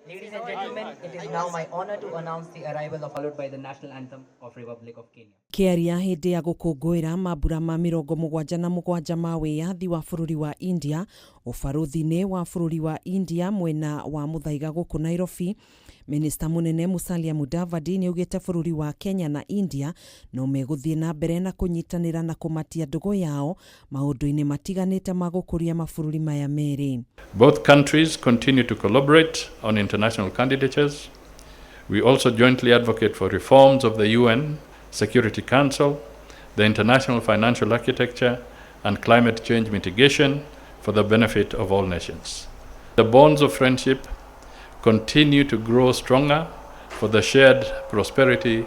Ladies and gentlemen, it is now my honor to announce the arrival of followed by the national anthem of Republic of Kenya. Kĩaria hĩndĩ ya gũkũngũĩra mambura ma 77 ma wĩyathi wa bũrũri wa India ũbarũthi-inĩ wa bũrũri wa India mwena wa Muthaiga gũkũ Nairobi, Minista mũnene Musalia Mudavadi nĩaugĩte bũrũri wa Kenya na India no megũthiĩ na mbere na kũnyitanĩra na kũmatia ndũgũ yao maũndũ-inĩ matiganĩte ma gũkũria mabũrũri maya merĩ. Both countries continue to collaborate on international candidatures. We also jointly advocate for reforms of the UN Security Council, the international financial architecture, and climate change mitigation for the benefit of all nations. The bonds of friendship continue to grow stronger for the shared prosperity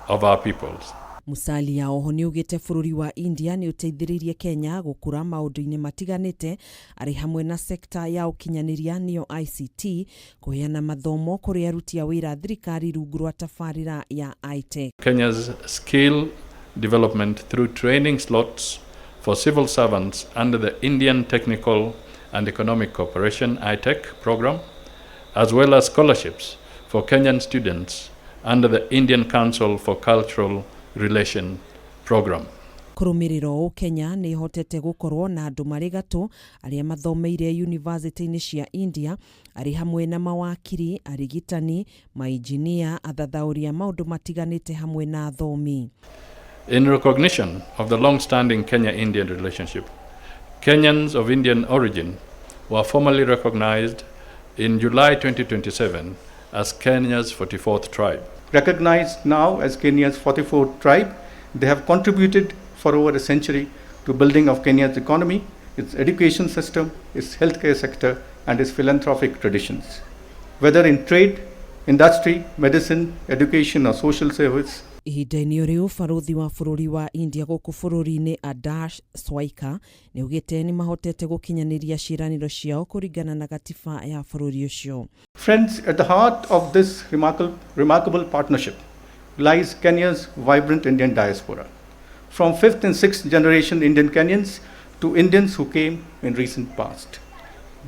of our peoples. Musalia oho nĩaugĩte bũrũri wa India nĩ ũteithĩrĩirie Kenya gũkũra maũndũ-inĩ matiganĩte arĩ hamwe na sekta ya ũkinyanĩria nĩyo ICT, kũheana mathomo kũrĩ aruti a wĩra thirikari rungu rwa tabarĩra ya ITEC. Kenya's skill development through training slots for civil servants under the Indian Technical and Economic Cooperation ITEC program, as well as scholarships for Kenyan students under the Indian Council for Cultural Relation program. Kũrũmĩrĩra ũũ Kenya nĩ ĩhotete gũkorwo na andũ marĩ gatũ arĩa mathomeire yunivasĩtĩ-inĩ cia India arĩ hamwe na mawakiri, arigitani, mainjinia, athathaũri a maũndũ matiganĩte hamwe na athomi. In recognition of the long-standing Kenya-Indian relationship, Kenyans of Indian origin were formally recognized in July 2027 as Kenya's 44th tribe. Recognized now as Kenya's 44th tribe, they have contributed for over a century to building of Kenya's economy, its education system, its healthcare sector, and its philanthropic traditions. Whether in trade, industry, medicine, education, or social service, Ihinda-inĩ o rĩu barũthi wa bũrũri wa India gũkũ bũrũri-inĩ Adarsh Swaika nĩaugĩte nĩmahotete gũkinyanĩria ciĩranĩro ciao kũringana na gatiba ya bũrũri ũcio. Friends, at the heart of this remarkable partnership lies Kenya's vibrant Indian diaspora. From 5th and 6th generation Indian Kenyans to Indians who came in recent past.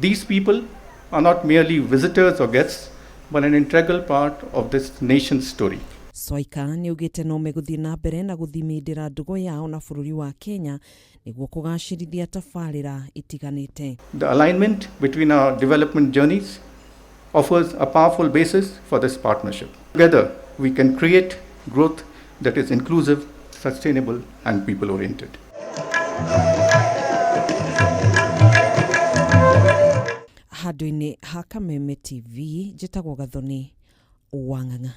These people are not merely visitors or guests, but an integral part of this nation's story. Swaika nĩaugĩte no megũthiĩ na mbere na gũthimindĩra ndũgũ yao na bũrũri wa Kenya nĩguo kũgacĩrithia tabarĩra itiganĩte. The alignment between our development journeys offers a powerful basis for this partnership. Together, we can create growth that is inclusive, sustainable, and people-oriented. Handũ-inĩ ha Kameme TV, njĩtagwo Gathoni Wang'ang'a.